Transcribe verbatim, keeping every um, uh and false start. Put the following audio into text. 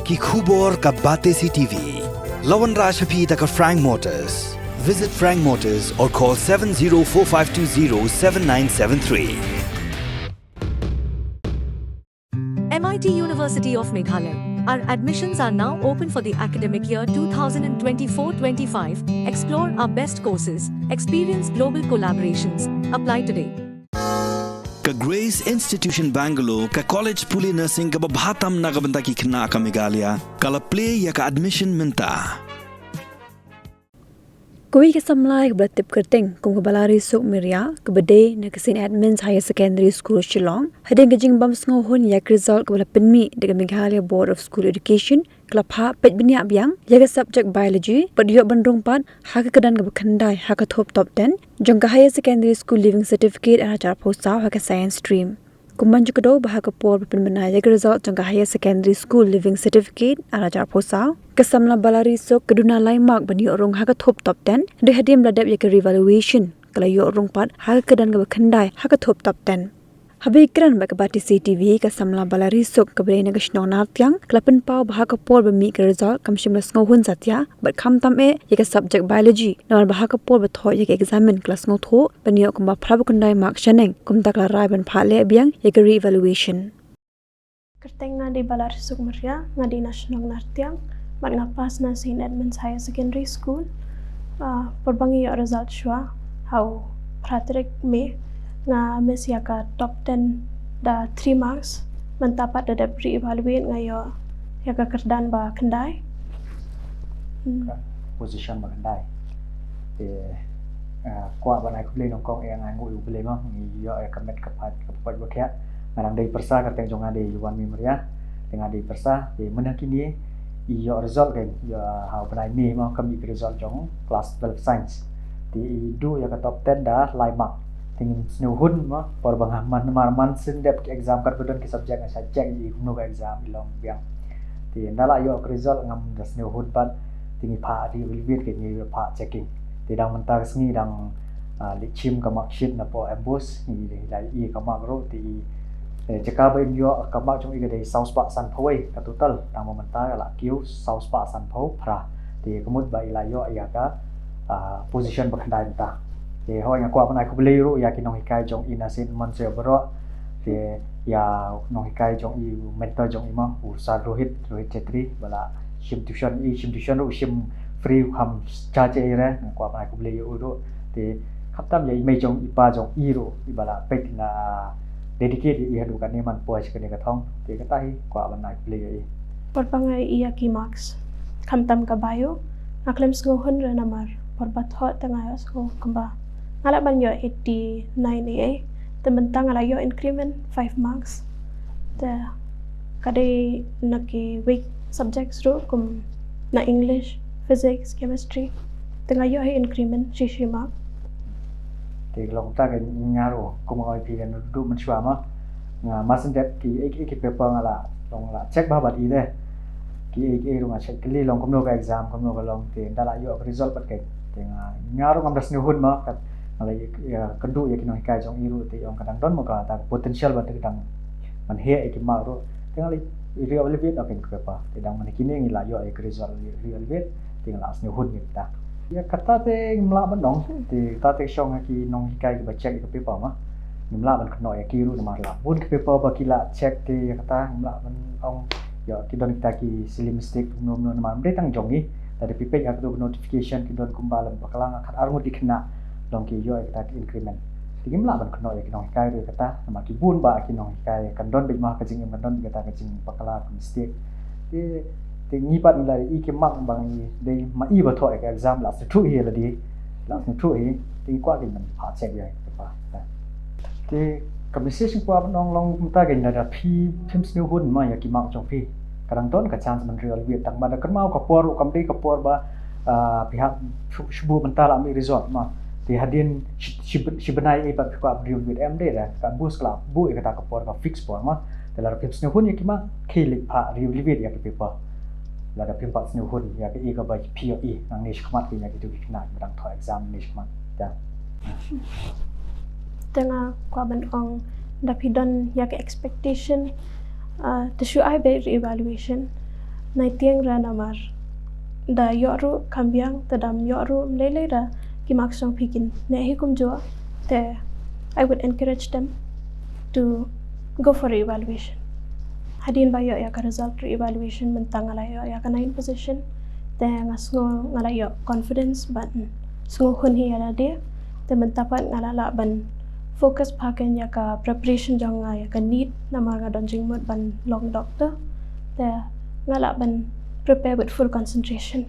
Ki khubor ka Batesi T V. La wanrah sha phi da ka Frank Motors. Visit Frank Motors or call seven zero four five two zero seven nine seven three. M I T University of Meghalaya. Our admissions are now open for the academic year two thousand twenty-four twenty-five. Explore our best courses, experience global collaborations. Apply today. Ka Grace Institution Bangalore, ka college pule nursing kaba bha tam na ka bynta ki khynnah ka Meghalaya, ka la plie ïa ka admission mynta. Kawei ka samla kaba la tip kyrteng kum ka Balarisuk Myrïa, kaba dei na ka Saint Edmund's Higher Secondary School, Shillong, hadien ka jingbym sngewhun ïa ka result kaba la pynmih da ka Meghalaya Board of School Education, ka la phah peit bniah biang ïa ka subject Biology, bad ïoh ban rung pat ha ka kyrdan kaba khyndai ha ka thup top ten jong ka Higher Secondary School Leaving Certificate ar hajar arphew saw ha ka Science Stream. Kumban ju kdew ba ha ka por ba pynbna ïa ka result jong ka Higher Secondary School Leaving Certificate ar hajar arphew saw, ka samla Balarisuk ka duna lai mark ban ïoh rung ha ka thup top ten, hynrei hadien ba la dep ïa ka revaluation, ka la ïoh rung pat ha ka kyrdan kaba khyndai ha ka thup top ten. Haba ïakren bad ka Batesi T V, ka samla Balarisuk kaba dei na ka shnong Nartiang, ka la pynpaw ba ha ka por ba mih ka result kam shym la sngewhun satia, bad khamtam eh ïa ka subject Biology, namar ba ha ka por ba thoh ïa ka examen ka la sngewthuh ban ïoh kumba phra bad khyndai mark shaneng, kumta ka la rai ban phah leh biang ïa ka re-evaluation. Kyrteng nga dei Balarisuk Myrïa, nga dei na shnong Nartiang, bad nga pass na Saint Edmund's Higher Secondary School. Ah, por ba ngi ïoh result shuwa ha u phra tarik May, nga miss ïa ka top ten da three marks. Mynta pat da dep re-evaluate, nga ïoh ïa ka kyrdan ba khyndai. Hmm. Ka position ba khyndai. Te, ah, kwah ban ai khublei nyngkong ïa nga, nguh ïa U Blei mo, ngi ïoh ïa ka met ka phad, ka phad ba khiah. Nga dang dei pyrsa, kyrteng jong nga dei Yuan Mimria. Te nga dei pyrsa, te mynta kine i ïoh result ka, ïa ha u bnai May mo, ka mih ka result jong class twelve science. Te i duh ïa ka top ten da lai mark. Te ngim sngewhun mo, por ba nga man, man, man shu dep ki exam, katba don ki subject nga sa check ïa i kumno ka exam i long biang. Te ynda la ïoh ka result ngam da sngewhun pat, te ngi phah re-evaluate, ka ngi phah checking. Te dang mynta ka sngi dang, ah, leit shim ka mark sheet na poh MBOSE, ngi la ïoh ka mark ruh, te i, eh, jaka ba im ïoh ka mark jong i ka dei saw spah sanphew wei ka total, tang ba mynta ka la kiew saw spah sanphew phra. Te ka mut ba i la ïoh ïa ka, ah, position ba khyndai mynta. Te hooid nga kwah ban ai khublei ruh ïa ki nonghikai jong i na Saint Edmund's baroh. Te ïa u nonghikai jong i, u mentor jong i mo, u Sir Rohit, Rohit Chetri, ba la shim tuition, i shim tuition ruh, u shim free, u kham charge ïa i re, nga kwah ban ai khublei ïa u ruh. Te khamtam ïa i mei jong i pa jong i ruh, i ba la peit, la dedicate ïa i haduh kane, man poi sha kane ka thong. Te kata hi kwah ban ai khublei ïa i. Por ba nga ïoh ïa ki marks, khamtam ka bio, nga khlem sngewhun re namar por ba thoh te nga ïoh sngew kumba nga lah ban ïoh eighty-nine A A, te mynta nga la ïoh increment five marks. Te ka dei na ki weak subjects ruh kum na English, Physics, Chemistry. Te nga ïoh hi increment shi shi mark. Te long ta ka, nga ruh kum nga ong ïa phi, nga duh mynshuwa ma, nga mar shu dep ki, ki, ki paper nga la long la check bha bad i te. Ki, ki ruh nga check kylli long kumno ka exam, kumno ka long, te ynda la ïoh ka result pat ka, te nga, nga ruh ngam da sngewhun ma, ka, nga la ïa, ïa kynduh ïa ki nonghikai jong i ruh, te ong ka dang don mo kata ka potential ba te dang ban heh ïa ki mark ruh. Te nga la re-evaluate noh ka paper. Te dang mynta kine ngi la ïoh ïa ka result re-evaluate, te nga la sngewhun ïa kata. Ïa kata te ngim lah ban ong, te kata te shong ha ki nonghikai kiba check ïa ka paper ma. Ngim lah ban kynnoh ïa ki ruh namar la bun ki paper ba ki la check, te ïa kata ngim lah ban ong. Ïa ki don kita ki silly mistake kumno kumno namar ym dei tang jong ngi. Lada phi peit ha kato ka notification ki don kumba lem bakla nga khat ar ngut ki khynnah long ki ïoh ïa kata ka increment. Te ngim lah ban kynnoh ïa ki nonghikai ruh ïa kata namar ki bun ba ki nonghikai kan don beit ma ka jingim, kan don beit kata ka jingbakla ka mistake. Te, te ngi pat ngi la ïoh i ki mark ba ngi dei ma i ba thoh ïa ka exam, la sngewthuh hi lade, la sngewthuh hi, te ngi kwah ki ban phah check ïa ka paper. Te ka message nga kwah ban ong long kumta, ka ynda da phi phim sngewhun ma ïa ki mark jong phi, ka dang don ka chance ban re-evaluate, tang ba da kynmaw ka por ruh kam dei ka por ba, ah, phi hap shu, shu buh mynta la mih result ma. Te hadien shi, shi, shi bnai ei pat phi kwah re-evaluate, em dei da ka MBOSE ka la buh ïa kata ka por, ka fix por ma. Te lada phim sngewhun ïa ki mark, khie leit phah re-evaluate ïa ki paper. Lada phim pat sngewhun ïa kaei kaba phi ïohi nangne shakhmat, ki ïa kito ki khynnah kiba dang thoh exam nangne shakhmat. Te nga kwah ban ong, da phi don ïa ka expectation, ah, to shu ai beit re-evaluation. Nai tieng ra namar da ïoh ruh kam biang, te dam ïoh ruh mlei lei ra ki marks jong phi kin neh hi kumjuh. Te I would encourage them to go for evaluation. Hadien ba ïoh ïa ka result re-evaluation mynta nga la ïoh ïa ka nine position. Te nga sngew nga la ïoh confidence ban sngew hun hi ïa lade. Te mynta pat nga la lah ban focus bha kein ïa ka preparation jong nga ïa ka NEET namar nga don jingmut ban long doctor. Te nga lah ban prepare with full concentration.